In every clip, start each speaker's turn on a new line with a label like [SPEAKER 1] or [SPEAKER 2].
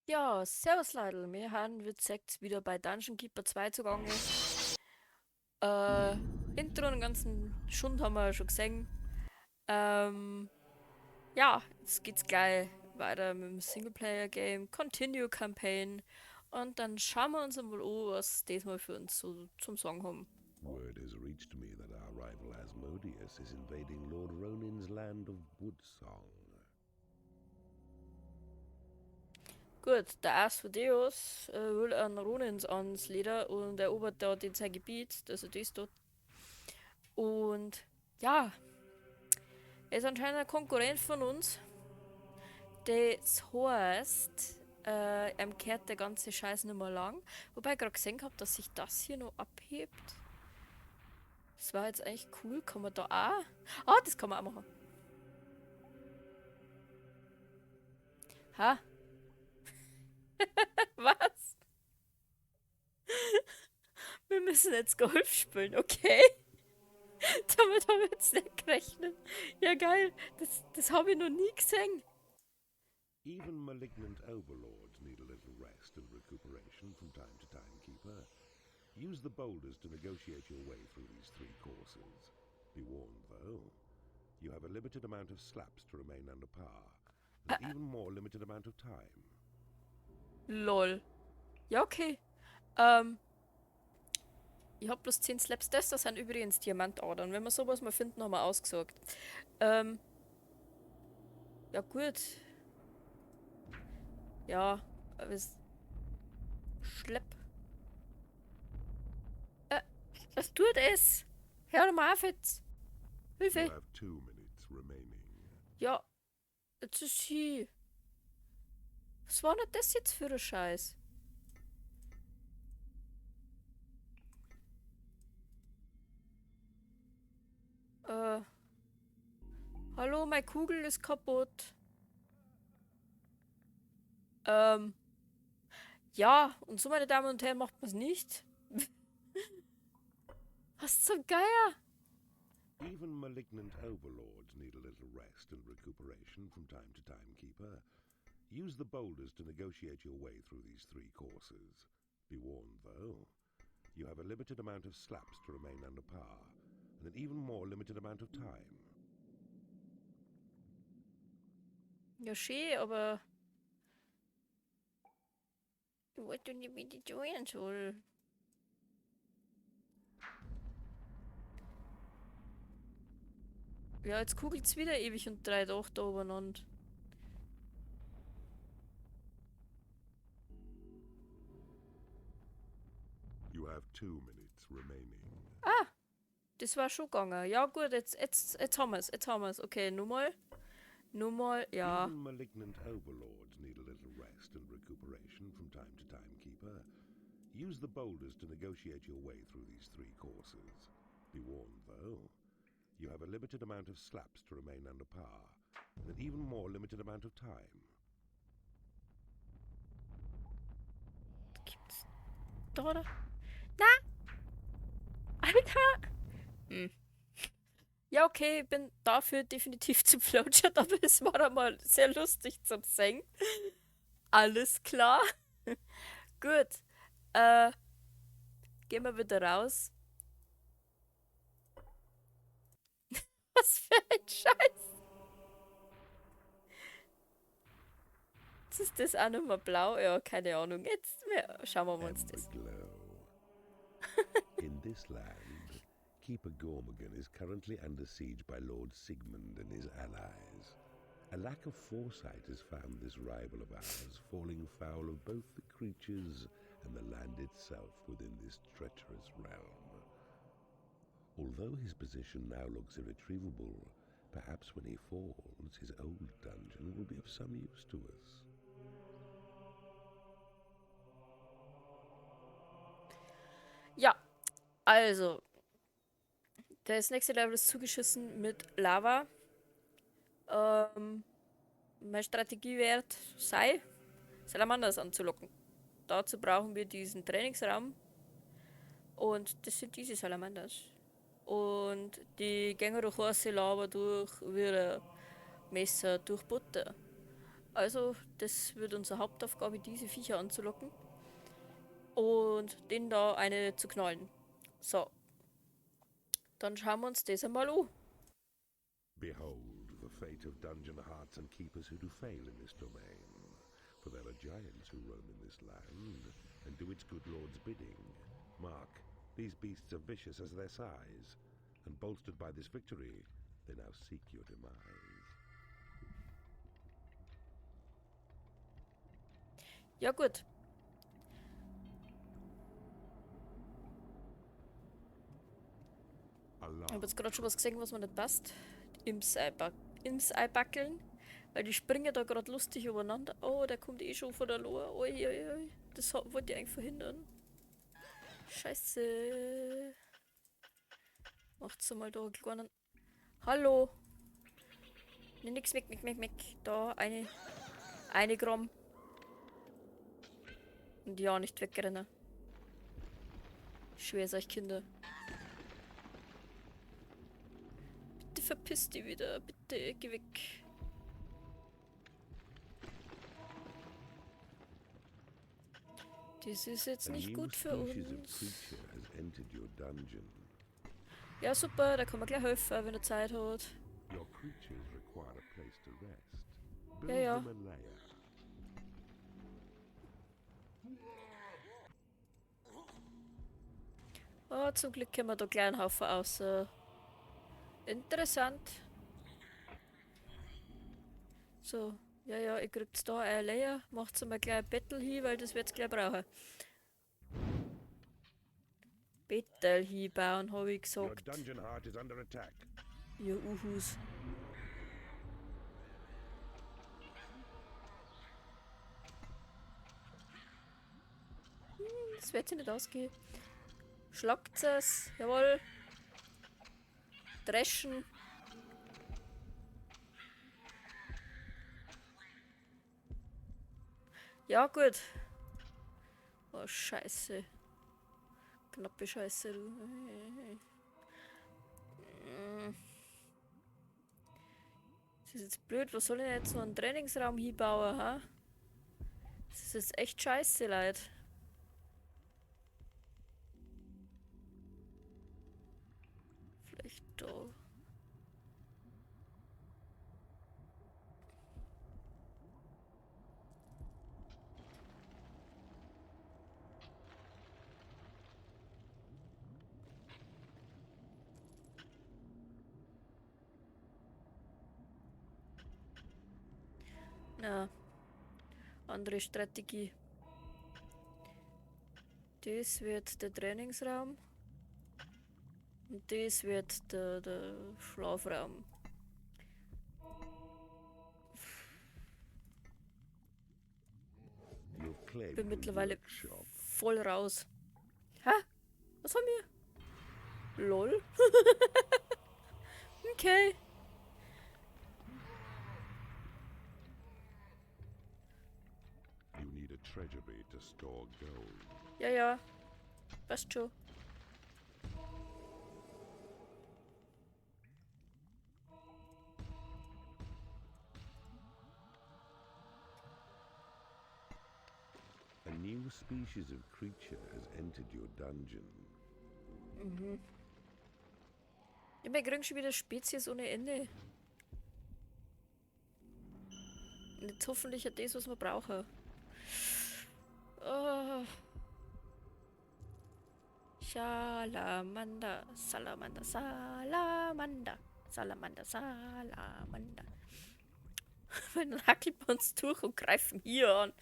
[SPEAKER 1] Ja, servus Leute, wir haben wie gesagt wieder bei Dungeon Keeper 2 zugange. Intro und den ganzen Schund haben wir ja schon gesehen. Ja, jetzt geht's gleich weiter mit dem Singleplayer-Game, Continue Campaign. Und dann schauen wir uns einmal an, was diesmal für uns so zum Sagen haben.
[SPEAKER 2] Word has reached me that our rival Asmodeus is invading Lord Ronin's land of Woodsong.
[SPEAKER 1] Gut, der Asmodeus will an Ronins ans Leder und erobert da den sein Gebiet, also das dort. Und ja, er ist anscheinend ein Konkurrent von uns. Das heißt, ihm kehrt der ganze Scheiß nicht mehr lang. Wobei ich gerade gesehen hab, dass sich das hier noch abhebt. Das war jetzt eigentlich cool. Kann man da auch? Ah, das kann man auch machen. Ha? Was? Wir müssen jetzt Golf spielen, okay? Damit haben wir jetzt nicht gerechnet. Ja, geil. Das habe ich noch nie gesehen.
[SPEAKER 2] Even malignant overlords need a little rest and recuperation from time to time, Keeper. Use the boulders to negotiate your way through these three courses. Be warned, though. You have a limited amount of slaps to remain under par, and an even more limited amount of time.
[SPEAKER 1] Lol. Ja, okay. Ich hab bloß 10 Slaps. Das sind übrigens Diamantadern. Wenn wir sowas mal finden, haben wir ausgesorgt. Ja, gut. Ja, aber es. Schlepp. Was tut es? Hör doch mal auf jetzt. Hilfe.
[SPEAKER 2] You have 2 minutes remaining.
[SPEAKER 1] Ja, jetzt ist sie. Was war denn das jetzt für ein Scheiß? Hallo, meine Kugel ist kaputt. Ja, und so, meine Damen und Herren, macht man's nicht. Was zum Geier?
[SPEAKER 2] Even malignant overlords need a little rest and recuperation from time to time, Keeper. Use the boulders to negotiate your way through these three courses. Be warned, though. You have a limited amount of slaps to remain under par, and an even more limited amount of time.
[SPEAKER 1] Ja, schön, aber ich wollte nicht mit dir joinen soll. Ja, jetzt kugelt's wieder ewig und 3 Tage da übereinander.
[SPEAKER 2] You have 2 minutes remaining.
[SPEAKER 1] Ah, das war schon gegangen. Ja gut, jetzt haben wir's, jetzt haben wir's. Okay, nochmal. Nochmal, ja.
[SPEAKER 2] Even malignant overlords need a little rest and recuperation from time to time, Keeper. Use the boulders to negotiate your way through these three courses. Be warned, though. You have a limited amount of slaps to remain under par, and an even more limited amount of time.
[SPEAKER 1] Gibt's da, oder? Na! Alter! Ja, okay, ich bin dafür definitiv zu Flowchart, aber es war einmal sehr lustig zum Singen. Alles klar. Gut. Gehen wir wieder raus. Was für ein Scheiß. Jetzt ist das auch nicht mehr blau. Ja, keine Ahnung. Jetzt schauen wir mal uns das.
[SPEAKER 2] Emberglow. In this land, Keeper Gormagon is currently under siege by Lord Sigmund and his allies. A lack of foresight has found this rival of ours falling foul of both the creatures and the land itself within this treacherous realm. Although his position now looks irretrievable, perhaps when he falls, his old dungeon will be of some use to us.
[SPEAKER 1] Ja, also, das nächste Level ist zugeschissen mit Lava. Meine Strategie wird sei, Salamanders anzulocken. Dazu brauchen wir diesen Trainingsraum. Und das sind diese Salamanders. Und die gehen durch heiße Lava durch, wie ein Messer durch Butter. Also, das wird unsere Hauptaufgabe, diese Viecher anzulocken. Und denen da eine zu knallen. So. Dann schauen wir uns das einmal an.
[SPEAKER 2] Behold the fate of dungeon hearts and keepers who do fail in this domain. For there are giants who roam in this land and do its good lord's bidding. Mark, these beasts are vicious as their size, and bolstered by this victory, they now seek your demise.
[SPEAKER 1] Ja gut. Ich habe jetzt gerade schon was gesehen, was mir nicht passt. Imps einbackeln. Weil die springen da gerade lustig übereinander. Oh, der kommt eh schon von der Lohe. Ui, ui, ui. Das wollte ich eigentlich verhindern. Scheiße. Macht's mal da einen kleinen... Hallo. Ne, nix, mick, mick, mick, mick. Da, eine Gramm. Und ja, nicht wegrennen. Ich schwör's euch, Kinder. Bitte verpiss dich wieder. Bitte, geh weg. Das ist jetzt nicht gut für uns. Ja, super, da kann man gleich helfen, wenn er Zeit hat. Ja, ja. Oh, zum Glück können wir da gleich einen Haufen aus. Interessant. So, ja, ja, ihr kriegt da euer Layer. Macht's mal gleich ein Bettel hin, weil das wird's gleich brauchen. Bettel hinbauen, hab ich gesagt. Ihr Uhus. Das wird sich nicht ausgehen. Schlagt es, jawohl. Dreschen. Ja, gut. Oh, Scheiße. Knappe Scheiße, du. Das ist jetzt blöd. Was soll ich denn jetzt noch einen Trainingsraum hinbauen, ha? Das ist jetzt echt scheiße, Leute. Vielleicht da. Na, andere Strategie. Das wird der Trainingsraum. Und das wird der Schlafraum. Bin mittlerweile voll raus. Hä? Was haben wir? LOL. Okay. Ja, ja. Passt schon.
[SPEAKER 2] A new species of creature has entered your dungeon.
[SPEAKER 1] Mhm. Ja, wir kriegen schon wieder Spezies ohne Ende. Und jetzt hoffentlich hat das, was wir brauchen. Oh. Salamander, Salamander, Salamander, Salamander, Salamander. Dann hackeln wir uns durch und greifen hier an.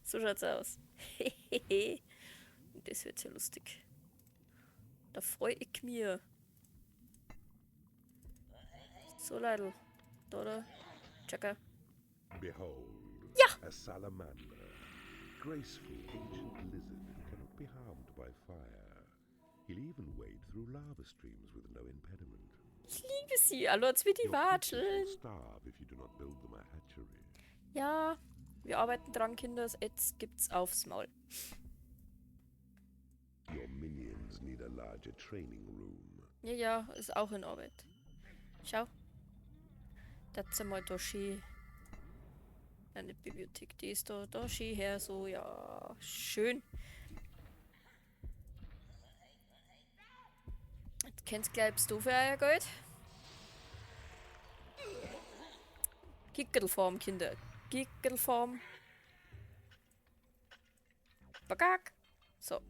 [SPEAKER 1] So schaut's aus. Das wird ja lustig. Da freu ich mich. So, Leidl. Da, da. Checker.
[SPEAKER 2] Behold,
[SPEAKER 1] ja!
[SPEAKER 2] A salamander. Graceful ancient lizard who cannot be harmed by fire. He'll even wade through lava streams with no impediment.
[SPEAKER 1] Ich liebe sie, hallo, als wir die watscheln. Ja, wir arbeiten dran, Kinder. Jetzt gibt's aufs Maul.
[SPEAKER 2] Your minions need a larger training room.
[SPEAKER 1] Ja, ja, ist auch in Arbeit. Schau. Das ist mal da schön. Nein, nicht Bibliothek, die ist da, da schön her, so, ja, schön. Jetzt könnt ihr gleich du für euer Geld. Gickelform, Kinder. Gickelform. Bagak. So.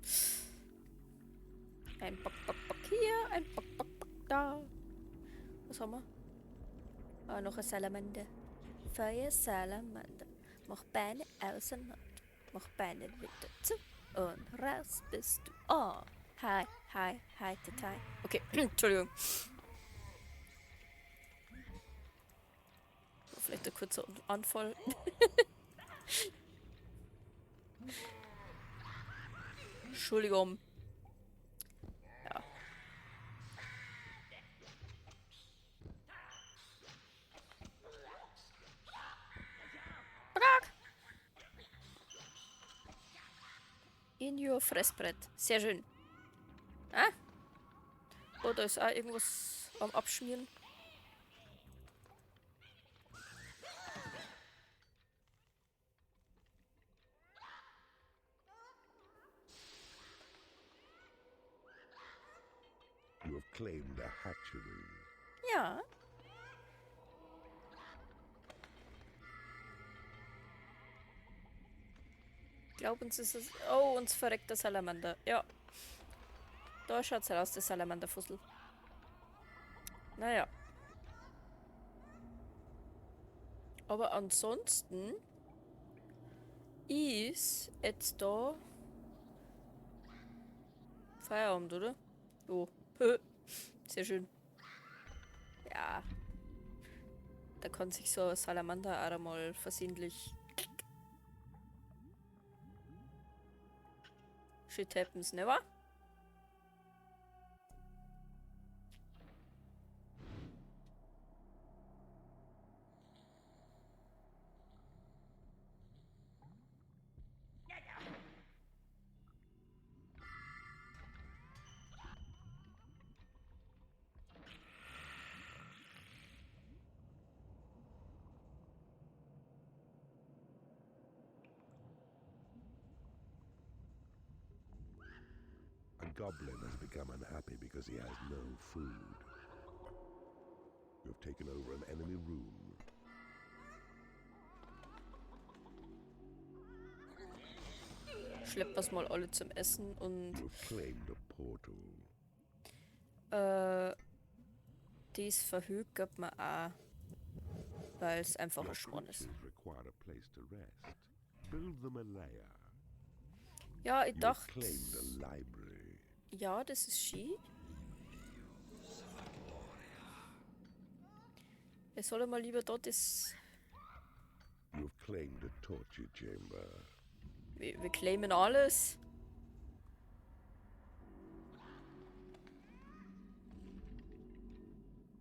[SPEAKER 1] Ein Bock, Bock, Bock hier, ein Bock, Bock, Bock da. Was haben wir? Ah, noch ein Salamander. Feuersalamander. Mach Beine auseinander. Mach Beine wieder zu. Und raus bist du. Oh. Hi, hi, hi, hi. Okay, Entschuldigung. Vielleicht ein kurzer Anfall. Entschuldigung. Ja. Prag! In your Fressbrett. Sehr schön. Ah? Oh, da ist auch irgendwas am Abschmieren.
[SPEAKER 2] You have claimed a hatchery.
[SPEAKER 1] Ja. Ich glaub, uns ist es... Oh, uns verreckt der Salamander. Ja. Da schaut's heraus, der Salamanderfussel. Naja. Aber ansonsten ist jetzt da Feierabend, oder? Jo. Sehr schön. Ja. Da kann sich so ein Salamander auch mal versehentlich... Shit happens, ne wa?
[SPEAKER 2] Goblin has become unhappy because he has no food. You have taken over an enemy room.
[SPEAKER 1] Schleppt das mal alle zum Essen und
[SPEAKER 2] You have claimed a portal.
[SPEAKER 1] Das verhökert man auch, weil es einfach
[SPEAKER 2] Your
[SPEAKER 1] ein Schmarrn ist.
[SPEAKER 2] creatures require a place to rest. Build them a lair.
[SPEAKER 1] Ja, ich
[SPEAKER 2] You have
[SPEAKER 1] dachte,
[SPEAKER 2] claimed a library.
[SPEAKER 1] Ja, das ist schön. Ich soll mal lieber dort das...
[SPEAKER 2] You have claimed a torture chamber.
[SPEAKER 1] Wir claimen alles.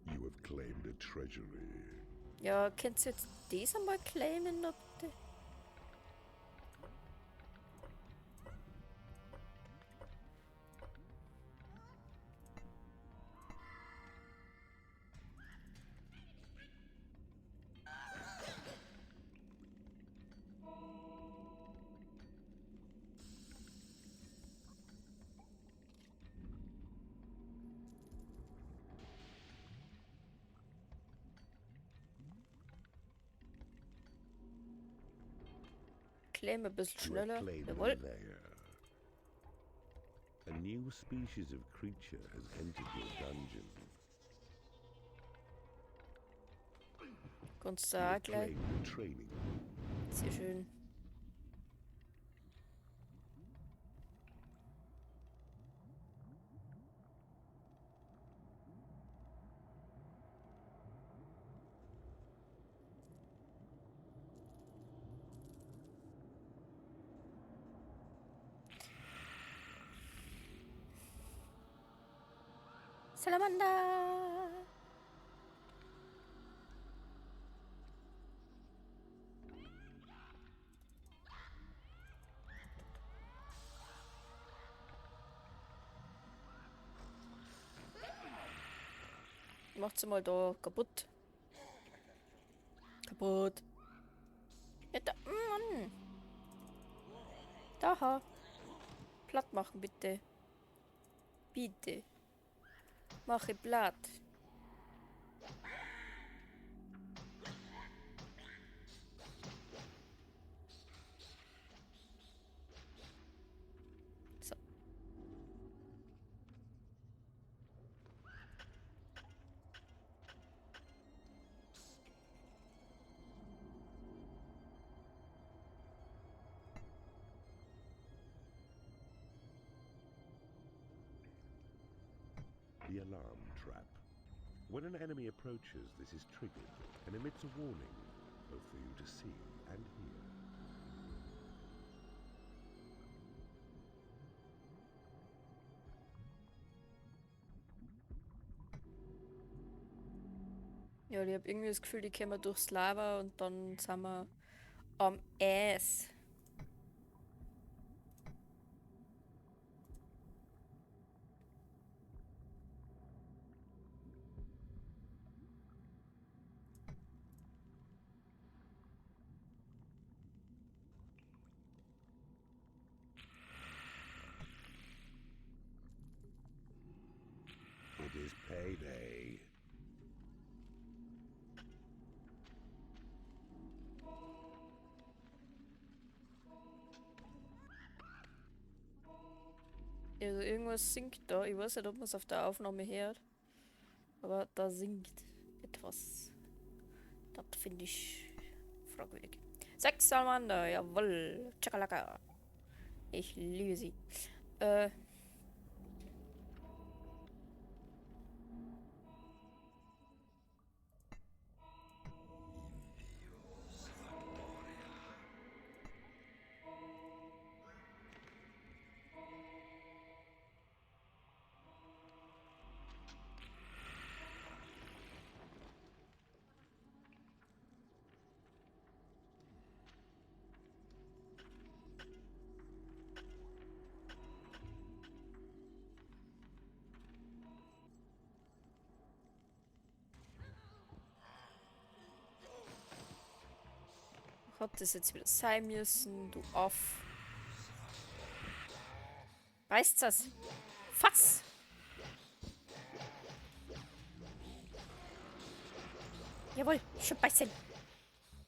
[SPEAKER 2] You have claimed a treasury.
[SPEAKER 1] Ja, könntest du jetzt das einmal claimen, ob bitte? Claim ein bisschen schneller. Jawohl.
[SPEAKER 2] A new species of creature has entered your dungeon.
[SPEAKER 1] Kannst du auch gleich.
[SPEAKER 2] Training.
[SPEAKER 1] Sehr schön. Salamander! Macht's mal da kaputt. Kaputt. Ja, da, Mann. Da, platt machen, bitte. Bitte. Mache platt. So.
[SPEAKER 2] The alarm trap. When an enemy approaches, this is triggered and emits a warning, both for you to see and hear.
[SPEAKER 1] Ja, ich hab irgendwie das Gefühl, die kommen durchs Lava und dann sind wir am Ass.
[SPEAKER 2] It is payday.
[SPEAKER 1] Also irgendwas singt da. Ich weiß nicht, ob man's auf der Aufnahme hört. Aber da singt etwas. Das finde ich fragwürdig. 6 Salamander, jawohl. Chakalaka. Ich liebe sie. Hat das jetzt wieder sein müssen, du Aff. Reißt das? Fass! Jawohl, schon beißen.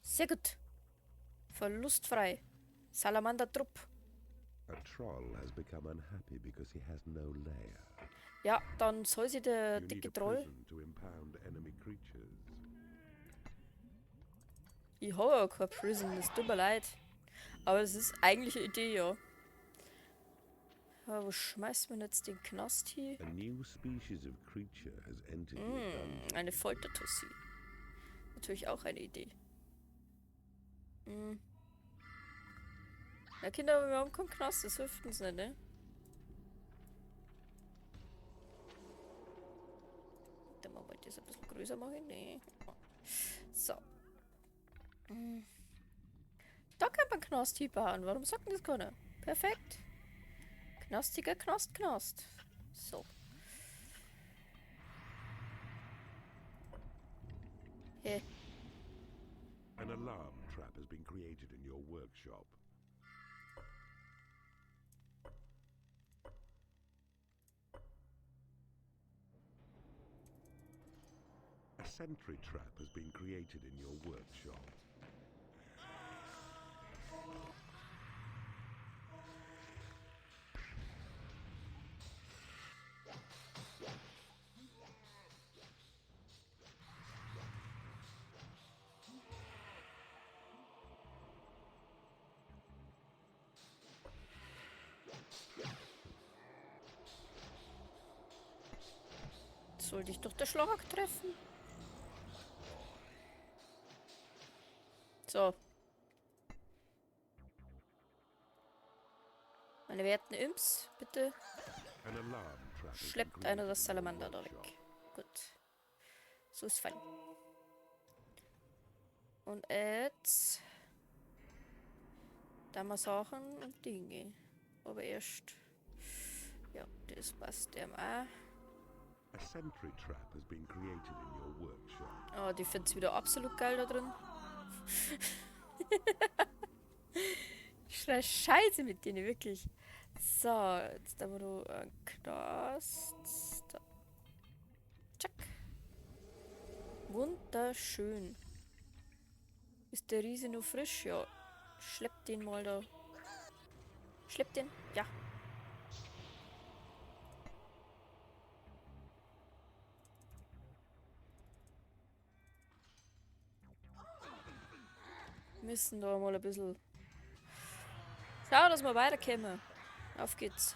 [SPEAKER 1] Sehr gut. Verlustfrei. Salamander-Trupp.
[SPEAKER 2] A troll has become unhappy because he has no lair.
[SPEAKER 1] Ja, dann soll sich der
[SPEAKER 2] You need
[SPEAKER 1] dicke
[SPEAKER 2] a
[SPEAKER 1] Troll.
[SPEAKER 2] prison to impound enemy creatures.
[SPEAKER 1] Ich habe ja keine Prison, es tut mir leid. Aber es ist eigentlich eine Idee, ja. Ja, wo schmeißt man jetzt den Knast hin?
[SPEAKER 2] A new species of creature has entered your dungeon.
[SPEAKER 1] Eine Foltertussi. Natürlich auch eine Idee. Ja, Kinder, aber wir haben keinen Knast, das hilft uns nicht, ne? Dann machen wir das ein bisschen größer machen. Nee. So. Da kann man Knast hinbauen. Warum sagt denn das keiner? Perfekt. Knastiger Knast, Knast. So. Hey.
[SPEAKER 2] An alarm trap has been created in your workshop. A sentry trap has been created in your workshop.
[SPEAKER 1] Soll dich doch der Schlag treffen. So. Meine werten Imps, bitte. Schleppt einer das Salamander da weg. Gut. So ist fein. Und jetzt da mal Sachen und Dinge. Aber erst. Ja, das passt dem auch.
[SPEAKER 2] A sentry trap has been created in your workshop.
[SPEAKER 1] Oh, die find's wieder absolut geil da drin. Schrei Scheiße mit denen, wirklich. So, jetzt haben wir noch einen Knast. Da. Tschack. Wunderschön. Ist der Riese noch frisch? Ja. Schlepp den mal da. Schlepp den? Ja. Müssen da mal ein bisschen schauen, dass wir weiterkommen. Auf geht's.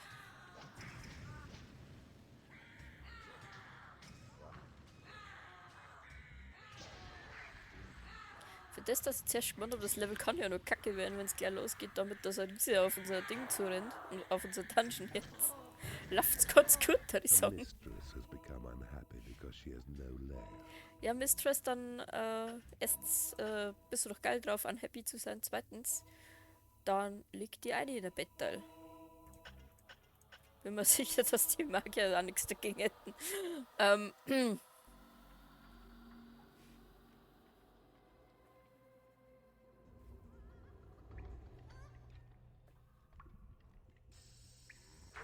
[SPEAKER 1] Für das, dass ich zuerst gemeint habe, das Level kann ja nur kacke werden, wenn's gleich losgeht, damit dass ein Riese auf unser Ding zurennt und auf unser Dungeon jetzt. Läuft's ganz gut, würde ich sagen.
[SPEAKER 2] A mistress has become unhappy because she has no lair.
[SPEAKER 1] Ja, Mistress, dann erstens bist du doch geil drauf, unhappy zu sein. Zweitens, dann liegt die eine in der Bettteil. Bin mir sicher, dass die Magier da nichts dagegen hätten.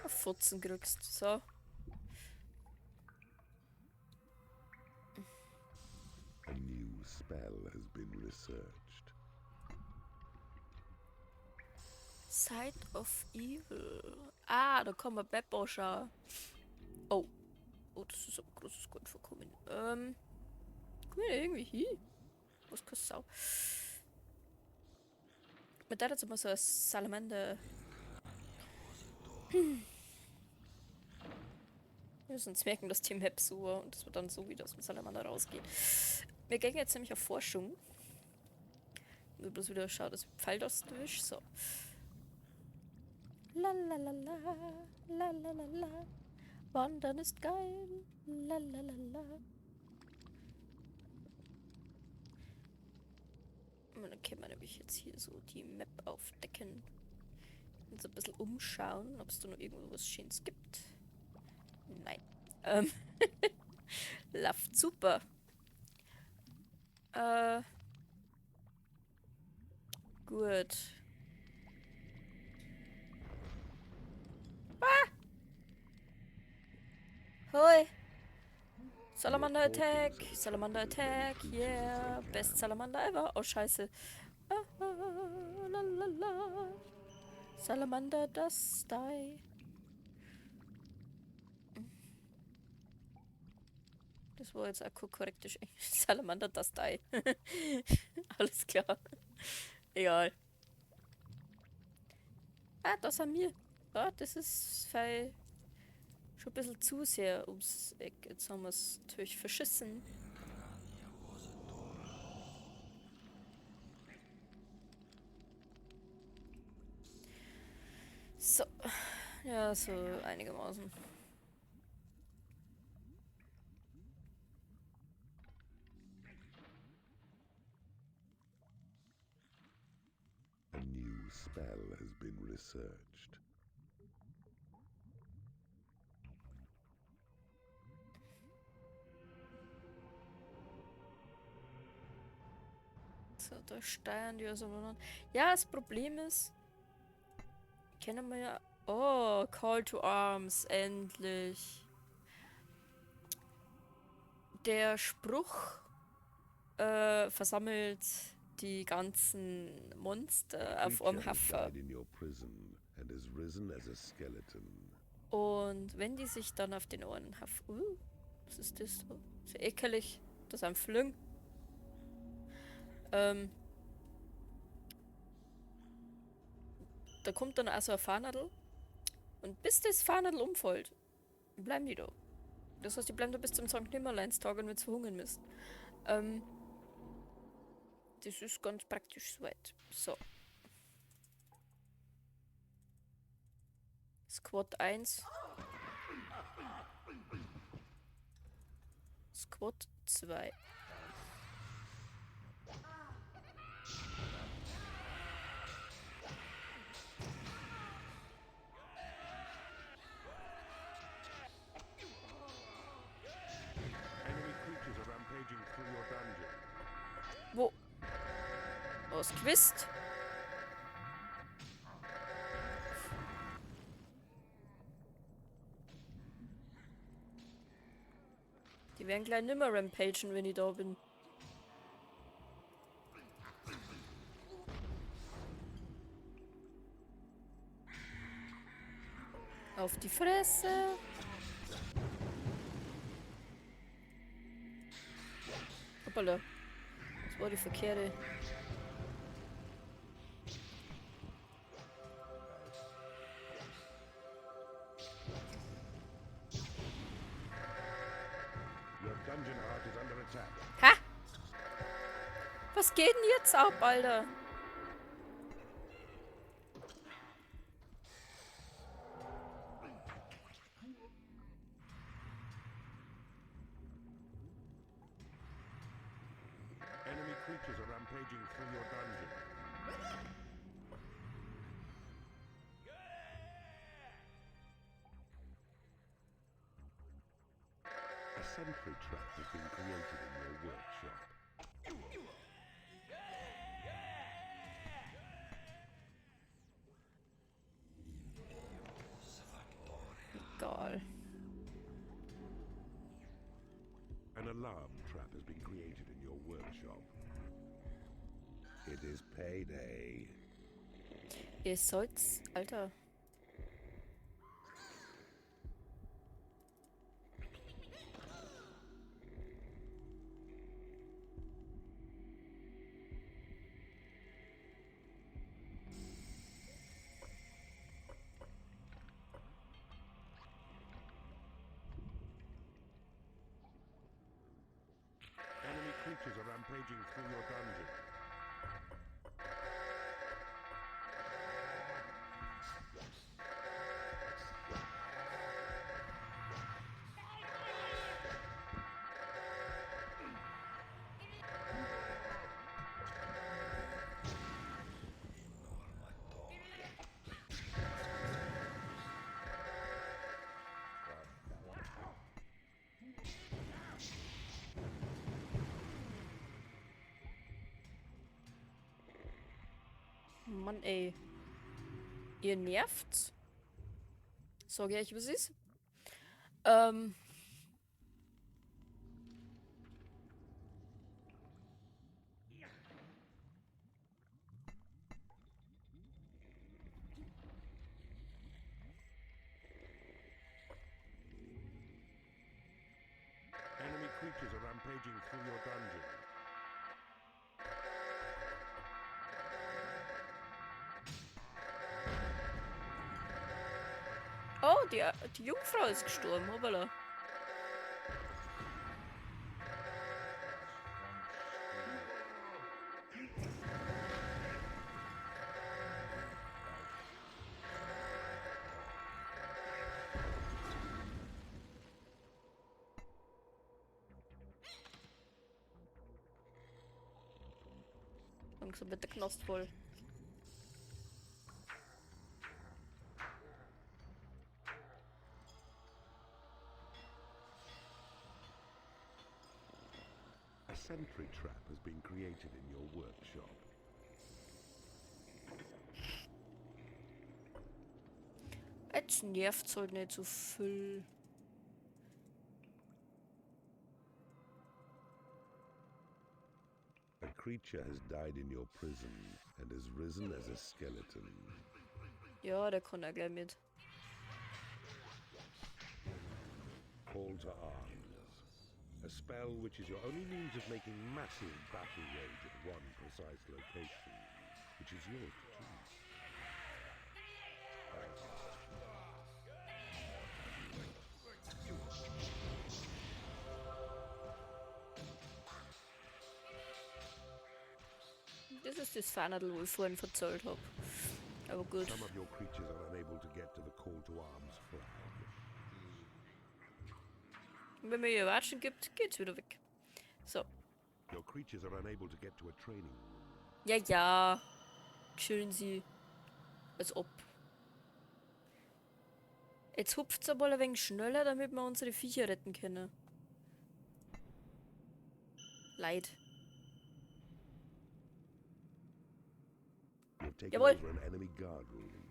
[SPEAKER 1] Fotzen kriegst. So.
[SPEAKER 2] A new spell has been researched.
[SPEAKER 1] Side of Evil. Ah, da kommen wir Beppo schauen. Oh. Oh, das ist ein großes Goldvorkommen. Komm ich da irgendwie hin? Was keine Sau. Mit der jetzt mal so ein Salamander. Wir müssen uns merken, dass die Map so war und dass wir dann so wieder aus dem Salamander rausgehen. Wir gehen jetzt nämlich auf Forschung. Nur bloß wieder schauen, dass ich Pfeiltasten erwische. So. La la la la, la la la la. Wandern ist geil. La la la la. Und dann können wir nämlich jetzt hier so die Map aufdecken. Und so ein bisschen umschauen, ob's da noch irgendwo was Schönes gibt. Nein. Läuft super. Gut. Ah! Hoi! Salamander Attack! Salamander Attack! Yeah! Best Salamander ever! Oh, scheiße. Ah, la, la, la. Salamander does die. Das war jetzt auch korrektisch Englisch. Salamander does die. Alles klar. Egal. Ah, das haben wir. Ah, das ist fei schon ein bisschen zu sehr ums Eck. Jetzt haben wir's natürlich verschissen. So. Ja, so einigermaßen.
[SPEAKER 2] A new spell has been researched.
[SPEAKER 1] So, da steuern die also noch. Ja, das Problem ist, kennen wir ja. Oh, Call to Arms, endlich. Der Spruch versammelt die ganzen Monster
[SPEAKER 2] A
[SPEAKER 1] auf einem
[SPEAKER 2] creature has
[SPEAKER 1] Haufen.
[SPEAKER 2] died in your prison and has risen as a skeleton.
[SPEAKER 1] Und wenn die sich dann auf den Ohren Haufen. Was ist das so? So ekelig. Das ist ein Flüng. Da kommt dann also ein Fahrnadel. Und bis das Fahrnadel umfällt, bleiben die da. Das heißt, die bleiben da bis zum Sankt Nimmerleinstag und wir zu hungern müssen. Das ist ganz praktisch soweit. So. Squad 1. Squad 2. Wo? Oh, Was gewusst? Die werden gleich nimmer rampagen, wenn ich da bin. Auf die Fresse. Hoppala. Das war die verkehrte. Ha! Was geht denn jetzt ab, Alter?
[SPEAKER 2] Enemy creatures are rampaging through your dungeon. A sentry trap has been created in your workshop.
[SPEAKER 1] Egal.
[SPEAKER 2] An alarm trap has been created in your workshop. It is payday.
[SPEAKER 1] Ihr sollt's, Alter.
[SPEAKER 2] Enemy creatures are rampaging through your dungeon.
[SPEAKER 1] Mann, ey. Ihr nervt's. Sag ich euch, was ist?
[SPEAKER 2] Enemy creatures are rampaging through your dungeon.
[SPEAKER 1] Oh, die Jungfrau ist gestorben, hoppala. Langsam wird der Knast voll.
[SPEAKER 2] A sentry trap has been created in your workshop.
[SPEAKER 1] Jetzt nervt's halt nicht so viel.
[SPEAKER 2] A creature has died in your prison and has risen as a skeleton.
[SPEAKER 1] Ja, der kann auch gleich mit.
[SPEAKER 2] Call to arms. A spell which is your only means of making massive battle rage at one precise location, which is yours to choose.
[SPEAKER 1] Das ist das Fahnerl, wo ich vorhin verzählt hab. Aber gut.
[SPEAKER 2] Some of your creatures are unable to get to the call to arms flag.
[SPEAKER 1] Und wenn mir ihr Watschen gibt, geht's wieder weg. So.
[SPEAKER 2] Your creatures are unable to get to a training room.
[SPEAKER 1] Ja, ja. Chillen sie. Als ob. Jetzt hupft's aber ein wenig schneller, damit wir unsere Viecher retten können. Leid.
[SPEAKER 2] have taken
[SPEAKER 1] Jawohl.
[SPEAKER 2] over an enemy guard room.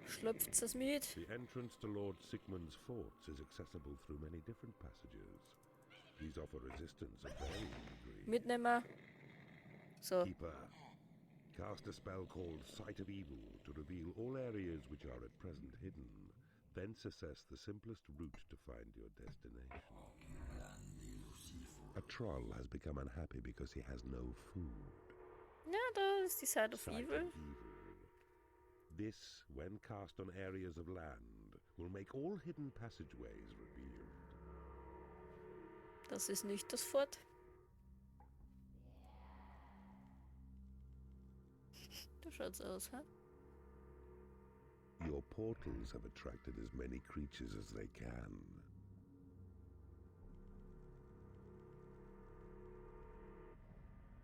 [SPEAKER 1] Schlüpft es mit?
[SPEAKER 2] The entrance to Lord Sigmund's forts is accessible through many different passages. These offer resistance of varying degrees.
[SPEAKER 1] Mitnehmen. So.
[SPEAKER 2] Keeper, cast a spell called Sight of Evil to reveal all areas which are at present hidden. Thence assess the simplest route to find your destination. A troll has become unhappy because he has no food.
[SPEAKER 1] Ja, da ist die Sight of
[SPEAKER 2] Sight
[SPEAKER 1] Evil.
[SPEAKER 2] of Evil. This, when cast on areas of land, will make all hidden passageways revealed.
[SPEAKER 1] Das ist nicht das Fort. Da schaut's aus, hä?
[SPEAKER 2] Your portals have attracted as many creatures as they can.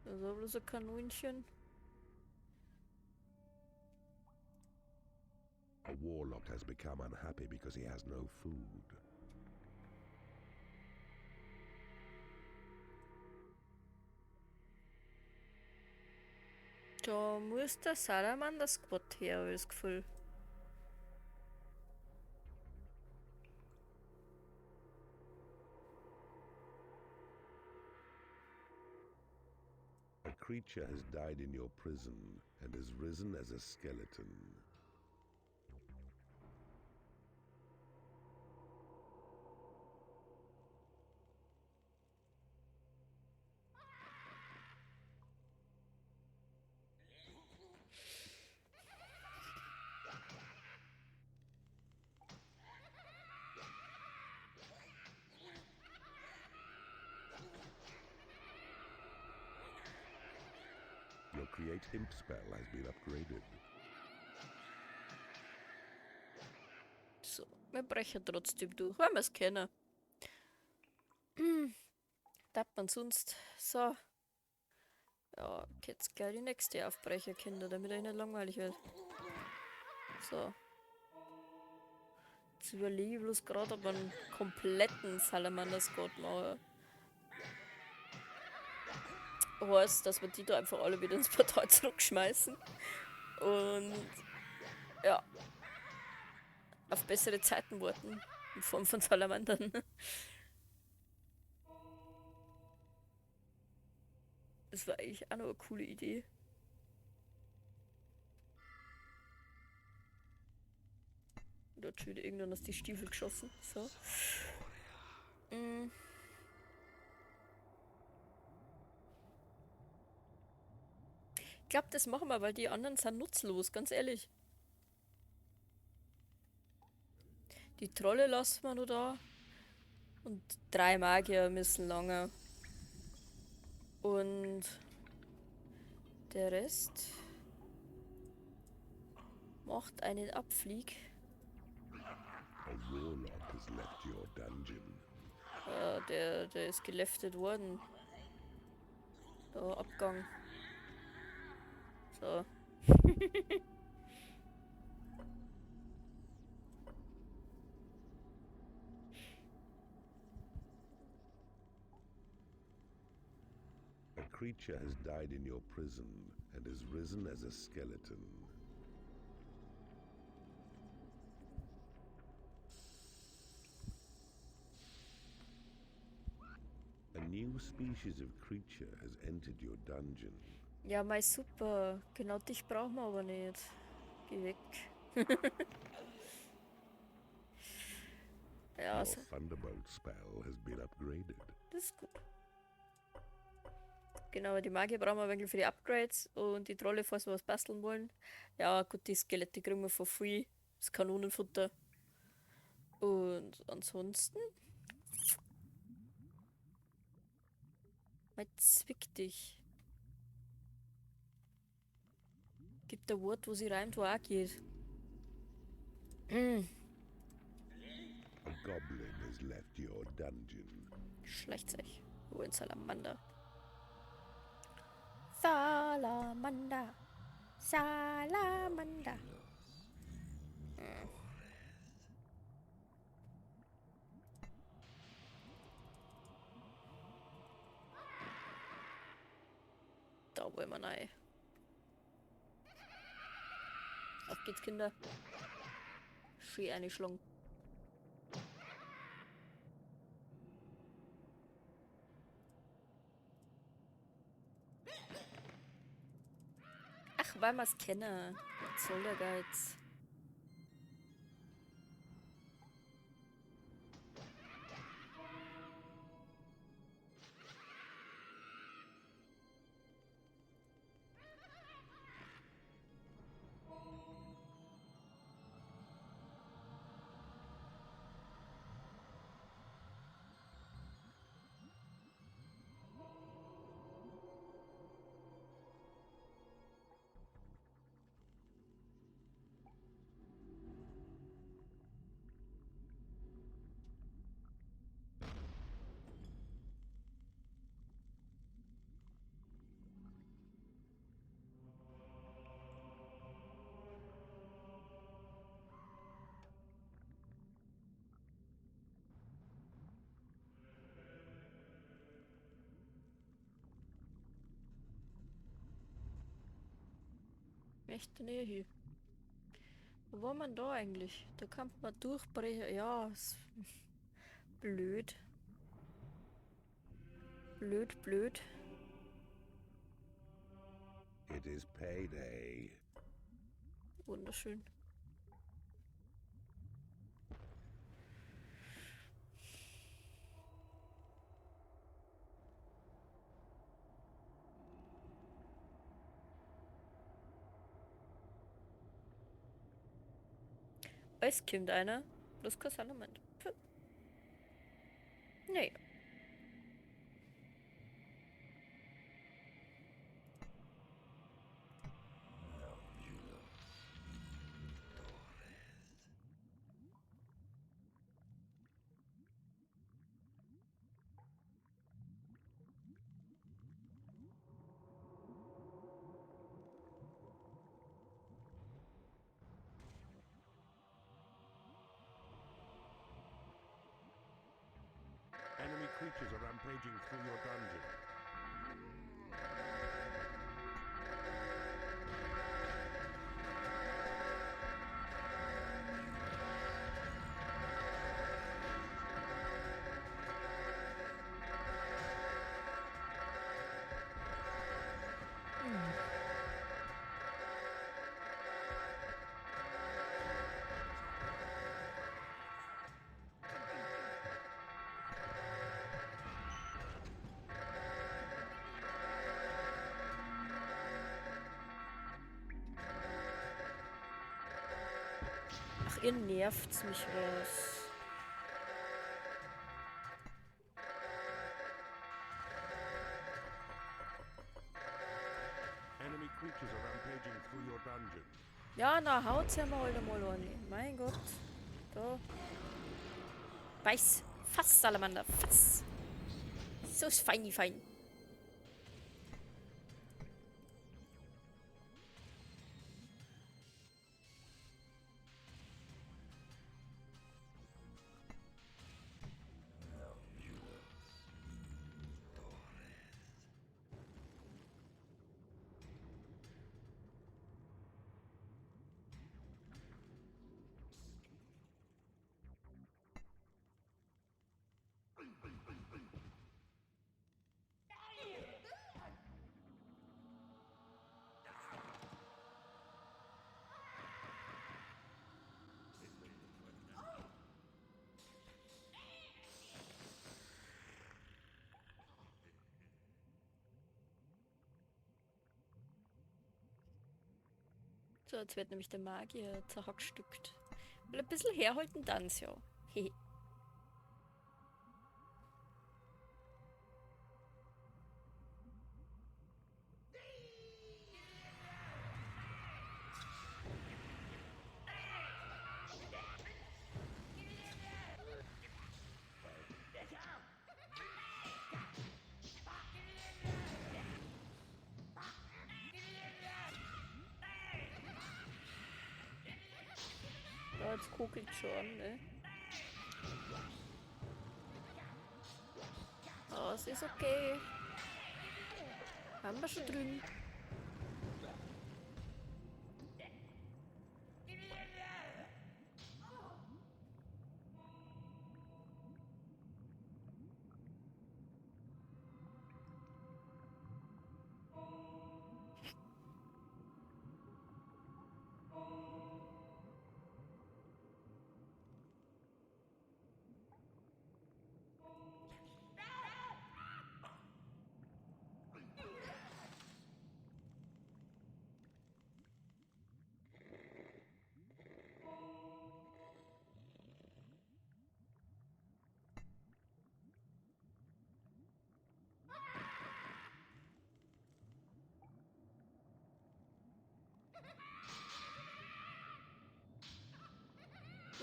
[SPEAKER 1] Das ist auch bloß ein Kanonchen.
[SPEAKER 2] A warlock has become unhappy because he has no food.
[SPEAKER 1] Da muss der Salamander Squad her, hab ich das Gefühl.
[SPEAKER 2] A creature has died in your prison and has risen as a skeleton. Your Create Imp spell has been upgraded.
[SPEAKER 1] So, wir brechen trotzdem durch, weil wir's kennen. Darf man sonst. So. Ja, jetzt gleich die nächste Aufbrecher, Kinder, damit euch nicht langweilig wird. So. Jetzt überlege ich bloß gerade, ob man einen kompletten Salamander Squad mache. Heißt, dass wir die da einfach alle wieder ins Portal zurückschmeißen. Und ja. Auf bessere Zeiten warten. In Form von Salamandern. Das war eigentlich auch noch eine coole Idee. Da hat schon wieder irgendwann aus die Stiefel geschossen. So. Ich glaub, das machen wir, weil die anderen sind nutzlos, ganz ehrlich. Die Trolle lassen wir nur da. Und 3 Magier müssen lange. Und der Rest macht einen Abflieg.
[SPEAKER 2] A warlock has left your dungeon.
[SPEAKER 1] Der ist geleftet worden. Da, Abgang. So.
[SPEAKER 2] A creature has died in your prison and has risen as a skeleton. A new species of creature has entered your dungeon.
[SPEAKER 1] Ja, mei, super. Genau dich brauchen wir aber nicht. Geh weg. Ja,
[SPEAKER 2] Your
[SPEAKER 1] so.
[SPEAKER 2] Thunderbolt spell has been upgraded.
[SPEAKER 1] Das ist gut. Genau, die Magier brauchen wir wirklich für die Upgrades und die Trolle, falls wir was basteln wollen. Ja, gut, die Skelette kriegen wir for free. Das Kanonenfutter. Und ansonsten. Mal zwick dich. Gibt ein Wort, wo sie reimt, wo auch geht.
[SPEAKER 2] A goblin has left your dungeon.
[SPEAKER 1] Schlecht euch. Wo ein Salamander. Salamander. Salamander. Da wollen wir rein. Geht's, Kinder. Schön eine Schlong. Ach, weil wir's kennen. Was soll der Geiz? Möchte nicht hin. Wo war man da eigentlich? Da kann man durchbrechen. Ja, ist blöd. Blöd, blöd.
[SPEAKER 2] It is payday.
[SPEAKER 1] Wunderschön. Es kommt einer. Bloß kein Salamander. Puh. Nee.
[SPEAKER 2] Enemy creatures are rampaging through your dungeon.
[SPEAKER 1] Ach, ihr nervt's mich was.
[SPEAKER 2] Enemy creatures are rampaging through your dungeon.
[SPEAKER 1] Ja, na, haut's ja mal alle mal an. Mein Gott. Da. Beiß. Fass, Salamander. Fass. So ist feini fein. So, jetzt wird nämlich der Magier zerhackstückt. Will ein bisschen herhalten, dann ja. Hehe. Ja, jetzt kugelt schon, ne? Oh, es ist okay. Haben wir schon drüben.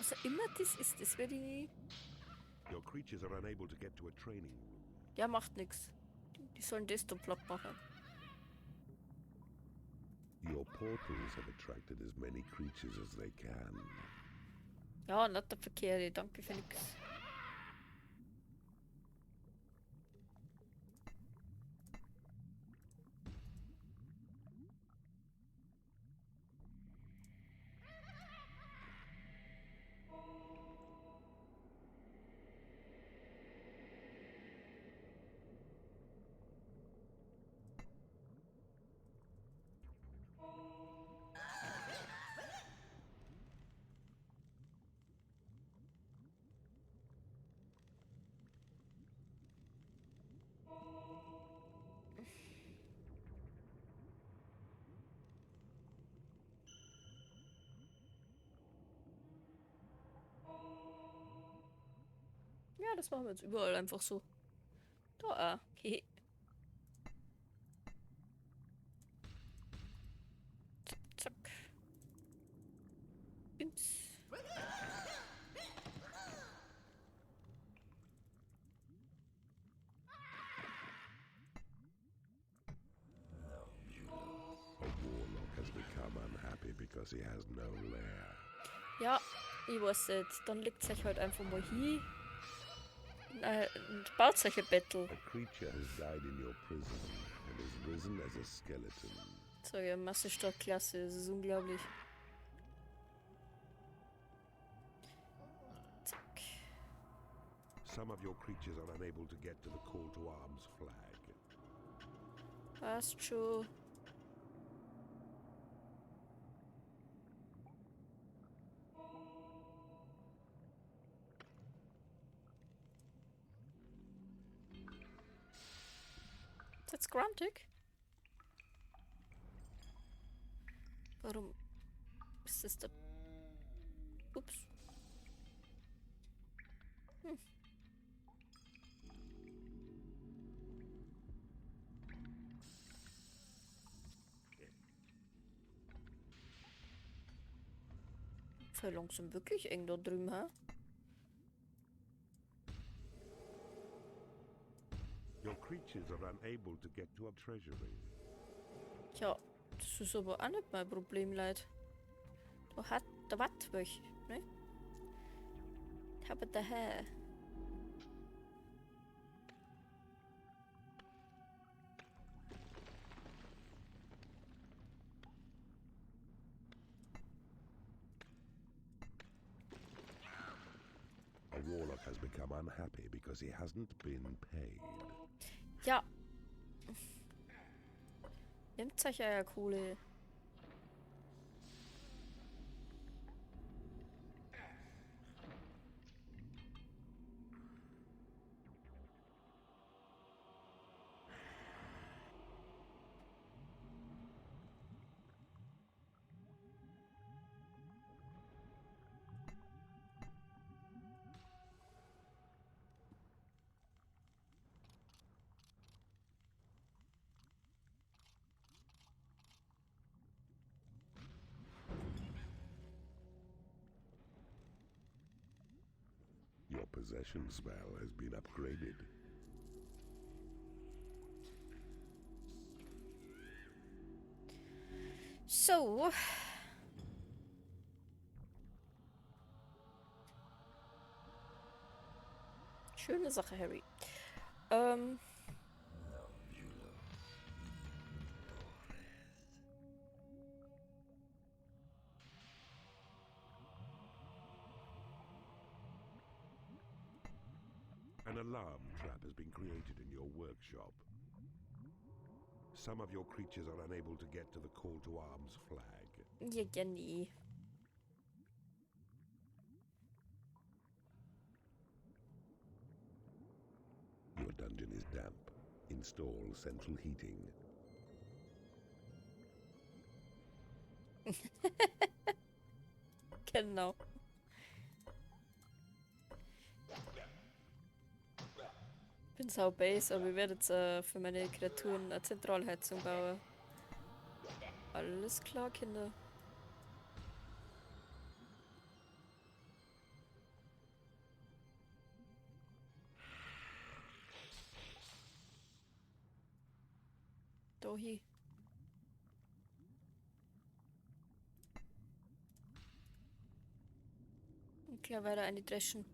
[SPEAKER 1] Was auch immer das ist, das werde ich nie.
[SPEAKER 2] Your creatures are unable to get to a training room.
[SPEAKER 1] Ja, macht nix. Die sollen das da platt machen.
[SPEAKER 2] Your portals have attracted as many creatures as they can.
[SPEAKER 1] Ja, lauter Verkehre, danke für nix. Ja, das machen wir jetzt überall einfach so. Da auch. Okay. Zack, zack. Bims.
[SPEAKER 2] A warlock has become unhappy because he has no lair.
[SPEAKER 1] Ja, ich weiß nicht. Dann legt euch halt einfach mal hin. Und baut euch ein Bettel.
[SPEAKER 2] A creature has died in your prison and has risen as a skeleton.
[SPEAKER 1] Sag ich, Masse Klasse, das ist unglaublich. Zack.
[SPEAKER 2] Some of your creatures are unable to get to the call to arms flag.
[SPEAKER 1] Passt schon. Ist jetzt grantig? Warum ist das da? Ups. Voll langsam wirklich eng da drüben, hä?
[SPEAKER 2] Your creatures are unable to get to a treasury.
[SPEAKER 1] Tja, das ist aber auch nicht mein Problem, Leute. Da hat, da wat welche, ne? Aber daher.
[SPEAKER 2] A warlock has become unhappy because he hasn't been paid.
[SPEAKER 1] Ja. Nehmt euch euer Kohle.
[SPEAKER 2] Your possession spell has been upgraded.
[SPEAKER 1] So. Schöne Sache, Harry.
[SPEAKER 2] An alarm trap has been created in your workshop. Some of your creatures are unable to get to the call to arms flag.
[SPEAKER 1] Ja, ja, nee.
[SPEAKER 2] Your dungeon is damp. Install central heating.
[SPEAKER 1] Genau. Bin sau base, aber ich werde jetzt für meine Kreaturen eine Zentralheizung bauen. Alles klar, Kinder. Da hin. Und gleich weiter eine dreschen.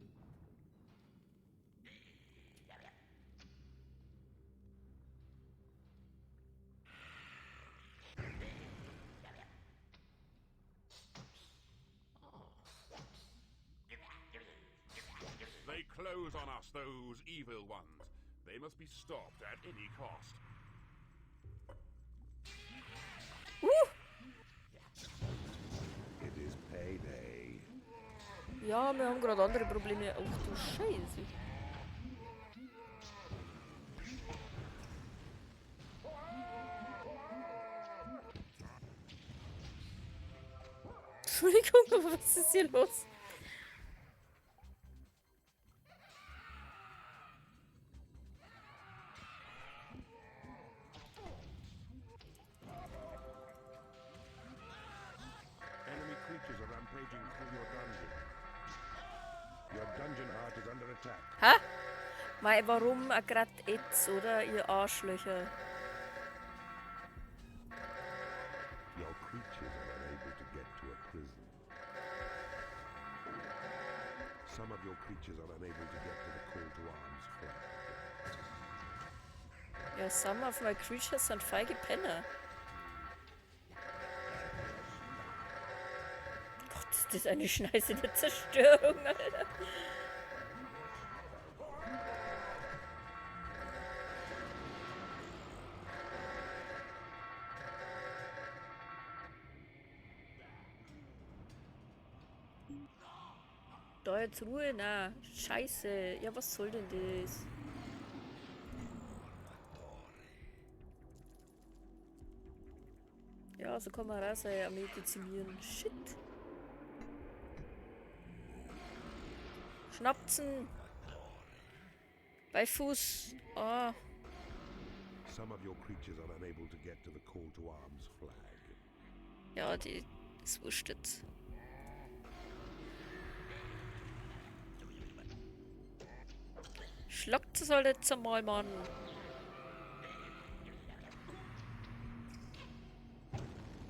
[SPEAKER 3] They close on us, those evil ones. They must be stopped at any cost.
[SPEAKER 2] It is payday.
[SPEAKER 1] Ja, wir haben gerade andere Probleme. Ach du Scheiße. Entschuldigung, aber was ist hier los?
[SPEAKER 2] Enemy creatures are rampaging through your dungeon. Your dungeon heart is under attack.
[SPEAKER 1] Hä? Mei, warum grad jetzt, oder? Ihr Arschlöcher.
[SPEAKER 2] Your creatures are unable to get to a prison. Some of your creatures are unable to get to the call to arms flag.
[SPEAKER 1] Ja, some of my creatures sind feige Penner. Gott, ist das eine Scheiße der Zerstörung, Alter. Da jetzt Ruhe? Na, Scheiße. Ja, was soll denn das? Ja, so kann man auch seine Armee dezimieren. Shit. Schnappzen. Bei Fuß. Ah.
[SPEAKER 2] Some of your creatures are unable to get to the call to arms flag.
[SPEAKER 1] Ja, die ist wurscht jetzt. Schlagt es halt jetzt einmal, Mann.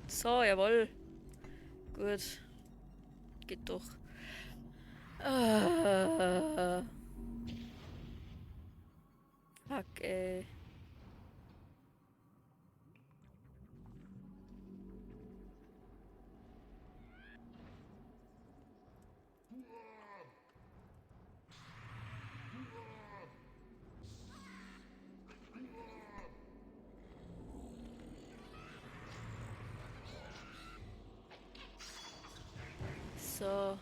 [SPEAKER 1] So, jawohl. Gut. Geht doch. Ah. Fuck, ey. So.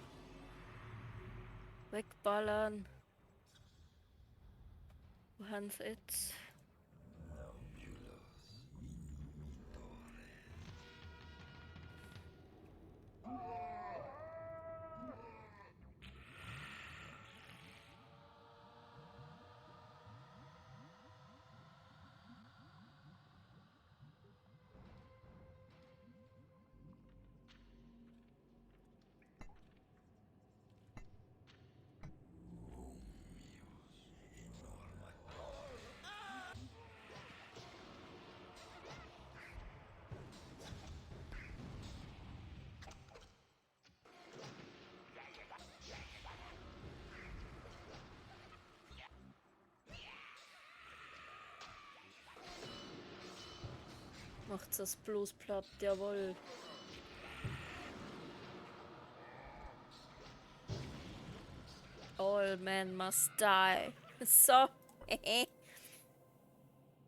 [SPEAKER 1] Wegballern. Wo haben sie jetzt? Macht's das bloß platt, jawohl. All men must die. So.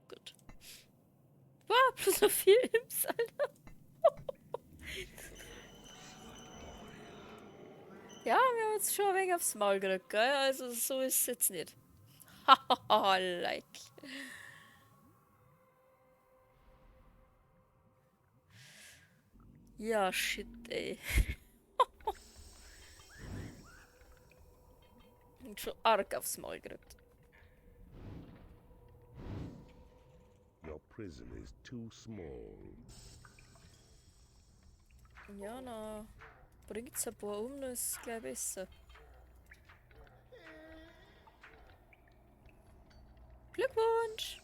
[SPEAKER 1] Gut. Wow, plus noch 4 Imps, Alter. Ja, wir haben jetzt schon ein wenig aufs Maul gekriegt, gell? Also so ist es jetzt nicht. Hahaha, like. Ja, shit, ey. Und schon arg aufs Maul gekriegt.
[SPEAKER 2] Your prison is too small.
[SPEAKER 1] Ja, na, bringt's ein paar um, dann ist es gleich besser. Glückwunsch!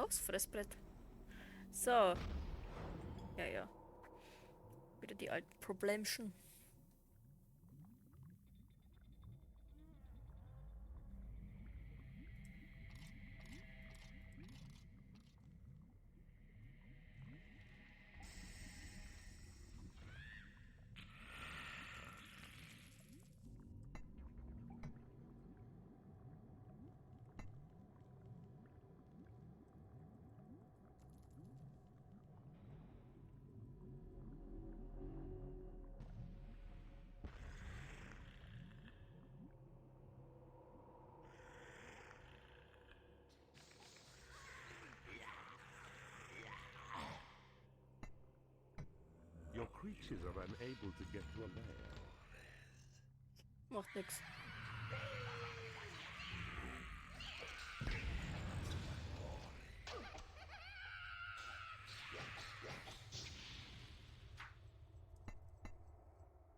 [SPEAKER 1] Aufs Fressbrett. So. Ja, ja. Wieder die alten Problemchen.
[SPEAKER 2] Your creatures are unable to get to a lair.
[SPEAKER 1] Macht nix.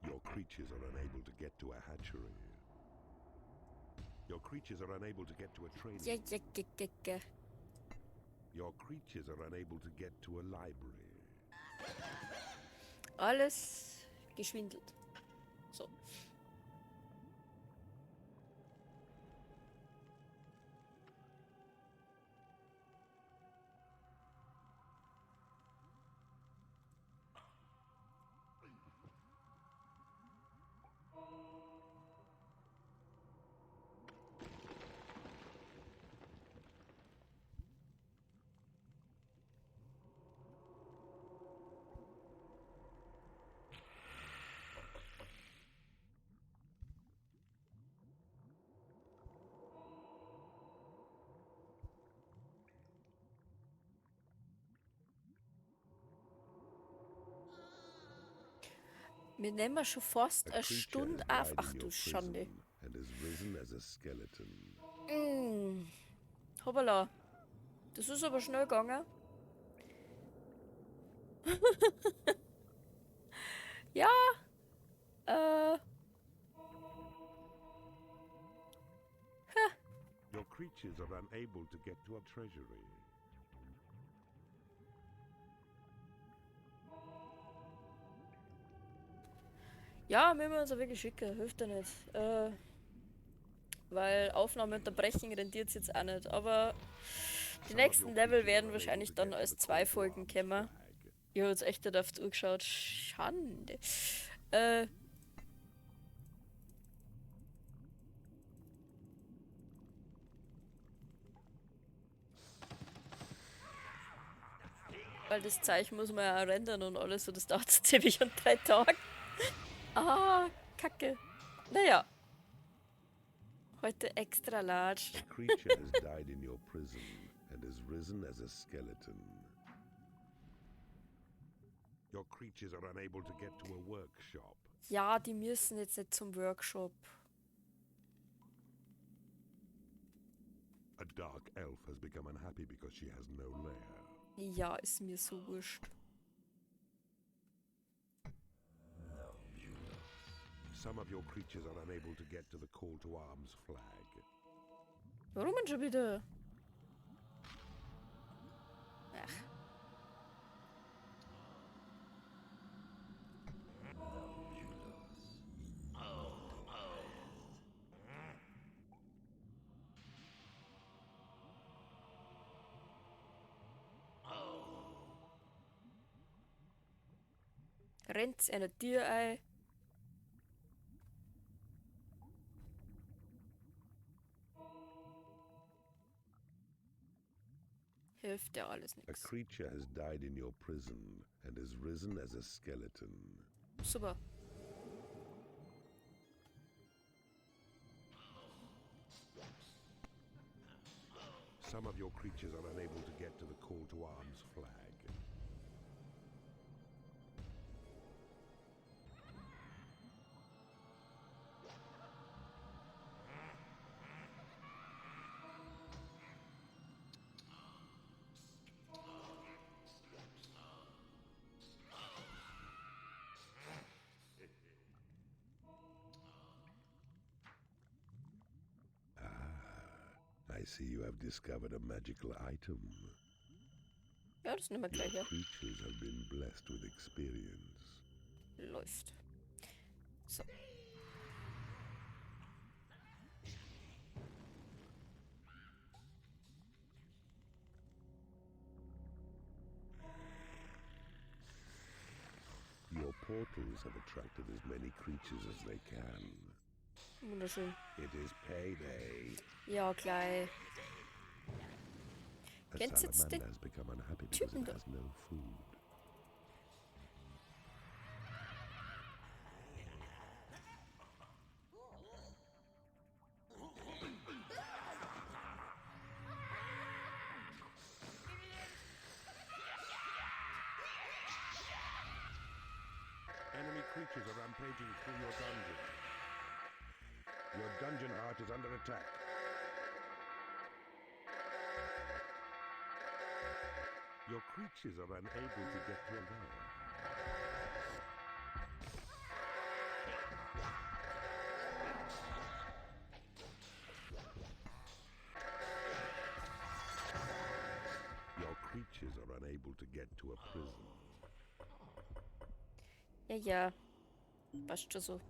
[SPEAKER 2] Your creatures are unable to get to a hatchery. Your creatures are unable to get to a training.
[SPEAKER 1] Ja, ja, ja, ja, ja.
[SPEAKER 2] Your creatures are unable to get to a library.
[SPEAKER 1] Alles geschwindelt. So. Wir nehmen schon fast
[SPEAKER 2] A
[SPEAKER 1] eine
[SPEAKER 2] creature
[SPEAKER 1] Stunde
[SPEAKER 2] has
[SPEAKER 1] auf.
[SPEAKER 2] died
[SPEAKER 1] Ach
[SPEAKER 2] in
[SPEAKER 1] du
[SPEAKER 2] your
[SPEAKER 1] Schande.
[SPEAKER 2] prison and has risen as a skeleton.
[SPEAKER 1] Hoppala. Das ist aber schnell gegangen. Ja.
[SPEAKER 2] Your creatures are unable to get to a treasury.
[SPEAKER 1] Ja, müssen wir uns auch wirklich schicken, hilft ja nicht. Weil Aufnahme unterbrechen rentiert's jetzt auch nicht. Aber die nächsten Level werden wahrscheinlich dann als 2 Folgen kommen. Ich hab jetzt echt nicht auf die Uhr geschaut. Schande. Weil das Zeichen muss man ja auch rendern und alles, und das dauert so ziemlich an 3 Tagen. Ah, Kacke. Naja. Heute extra large.
[SPEAKER 2] A creature has died in your prison and has risen as a skeleton. Your creatures are unable to get to a workshop.
[SPEAKER 1] Ja, die müssen jetzt nicht zum Workshop.
[SPEAKER 2] A dark elf has become unhappy because she has no lair.
[SPEAKER 1] Ja, ist mir so wurscht.
[SPEAKER 2] Some of your creatures are unable to get to the call to arms flag.
[SPEAKER 1] Warum denn schon wieder? Ach. Rennt's eine Tür ein? Hilft ja alles
[SPEAKER 2] A
[SPEAKER 1] nix.
[SPEAKER 2] creature has died in your prison and has risen as a skeleton.
[SPEAKER 1] Super.
[SPEAKER 2] Some of your creatures are unable to get to the call to arms flag. I see you have discovered a magical item.
[SPEAKER 1] das nehmen wir gleich her.
[SPEAKER 2] Creatures have been blessed with experience.
[SPEAKER 1] Läuft. So.
[SPEAKER 2] Your portals have attracted as many creatures as they can.
[SPEAKER 1] Wunderschön.
[SPEAKER 2] It is payday.
[SPEAKER 1] Ja, gleich.
[SPEAKER 2] A
[SPEAKER 1] Kennst jetzt
[SPEAKER 2] salamander
[SPEAKER 1] den
[SPEAKER 2] has become unhappy because
[SPEAKER 1] Typen
[SPEAKER 2] it
[SPEAKER 1] da?
[SPEAKER 2] has no food. Enemy creatures are rampaging through your dungeon. Your dungeon heart is under attack. Your creatures are unable to get to there. Your creatures are unable to get to a prison.
[SPEAKER 1] Ja, ja. Passt schon so.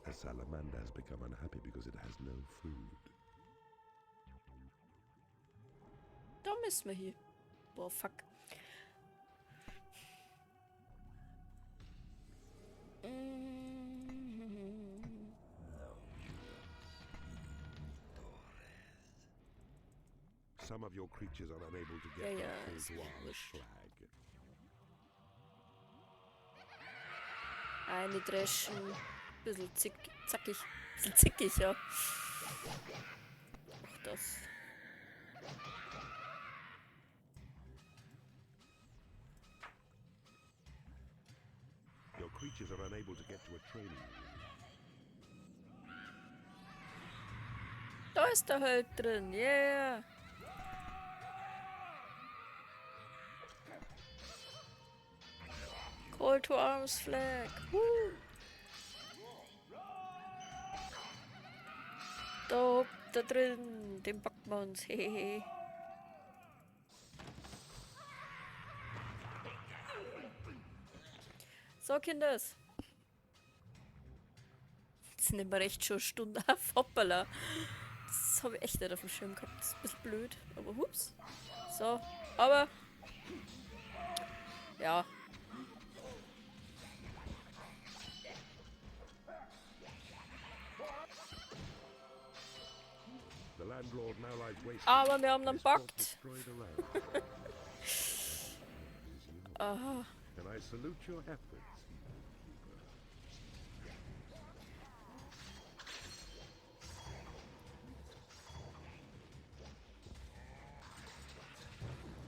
[SPEAKER 2] A salamander has become unhappy because it has no food.
[SPEAKER 1] Da müssen wir hin. Boah, fuck.
[SPEAKER 2] Some of your creatures are unable to get
[SPEAKER 1] Ja,
[SPEAKER 2] the
[SPEAKER 1] ja,
[SPEAKER 2] call
[SPEAKER 1] ist
[SPEAKER 2] to arms
[SPEAKER 1] wurscht.
[SPEAKER 2] flag.
[SPEAKER 1] Eine dreschen. Bisschen zick, zackig. Bisschen zickig, ja. Auch das.
[SPEAKER 2] Your creatures are unable to get to a training room.
[SPEAKER 1] Da ist der halt drin, yeah. Call to Arms Flag. Woo. Da, da drin, den packen wir uns. Hehehe. So, Kinders. Jetzt nehmen wir echt schon eine Stunde auf. Hoppala. Das habe ich echt nicht auf dem Schirm gehabt. Das ist ein bisschen blöd. Aber hups. So, aber. Ja.
[SPEAKER 2] The landlord now lies wasted.
[SPEAKER 1] Aber wir haben dann
[SPEAKER 2] His fort
[SPEAKER 1] packt.
[SPEAKER 2] destroyed around.
[SPEAKER 1] Aha.
[SPEAKER 2] And I salute your efforts, keeper.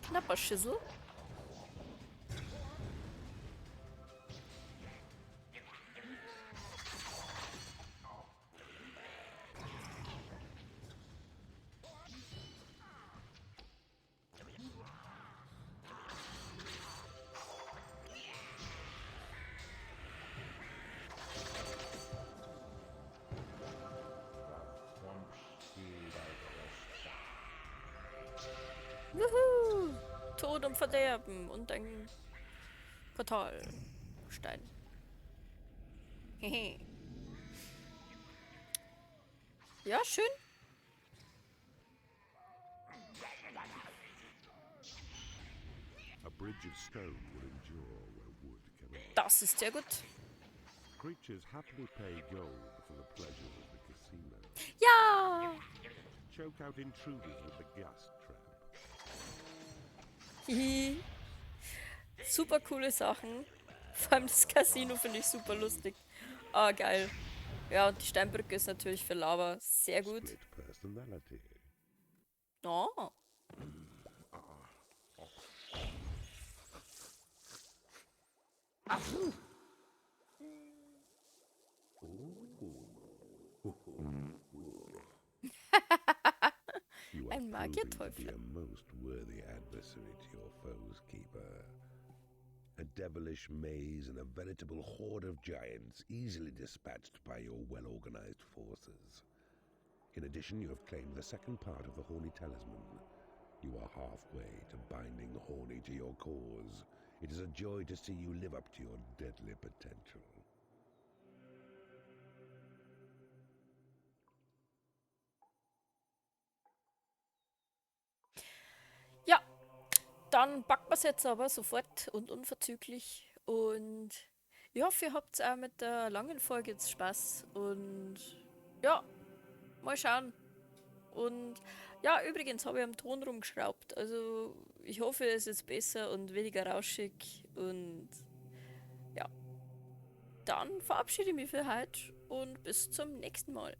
[SPEAKER 1] Knapper Schissel. Wuhu! Tod und Verderben und ein Portalstein. Hehe. Ja, schön.
[SPEAKER 2] A bridge of stone will endure where wood cannot.
[SPEAKER 1] Das ist sehr gut.
[SPEAKER 2] Creatures happily pay gold for the pleasures of the casino.
[SPEAKER 1] Ja!
[SPEAKER 2] Choke out intruders with the gas trap.
[SPEAKER 1] Hihi. Super coole Sachen. Vor allem das Casino finde ich super lustig. Ah, geil. Ja, und die Steinbrücke ist natürlich für Lava sehr gut.
[SPEAKER 2] Split personality.
[SPEAKER 1] Oh.
[SPEAKER 2] You are
[SPEAKER 1] Ein
[SPEAKER 2] proving to be
[SPEAKER 1] Magierteufel.
[SPEAKER 2] a most worthy adversary to your foes, Keeper. A devilish maze and a veritable horde of giants easily dispatched by your well organized forces. In addition, you have claimed the second part of the Horny Talisman. You are halfway to binding Horny to your cause. It is a joy to see you live up to your deadly potential.
[SPEAKER 1] Ja, dann packen wir es jetzt aber sofort und unverzüglich. Und ich hoffe, ihr habt auch mit der langen Folge jetzt Spaß. Und ja, mal schauen. Und ja, übrigens habe ich am Ton rumgeschraubt. Also ich hoffe, es ist besser und weniger rauschig. Und ja, dann verabschiede ich mich für heute und bis zum nächsten Mal.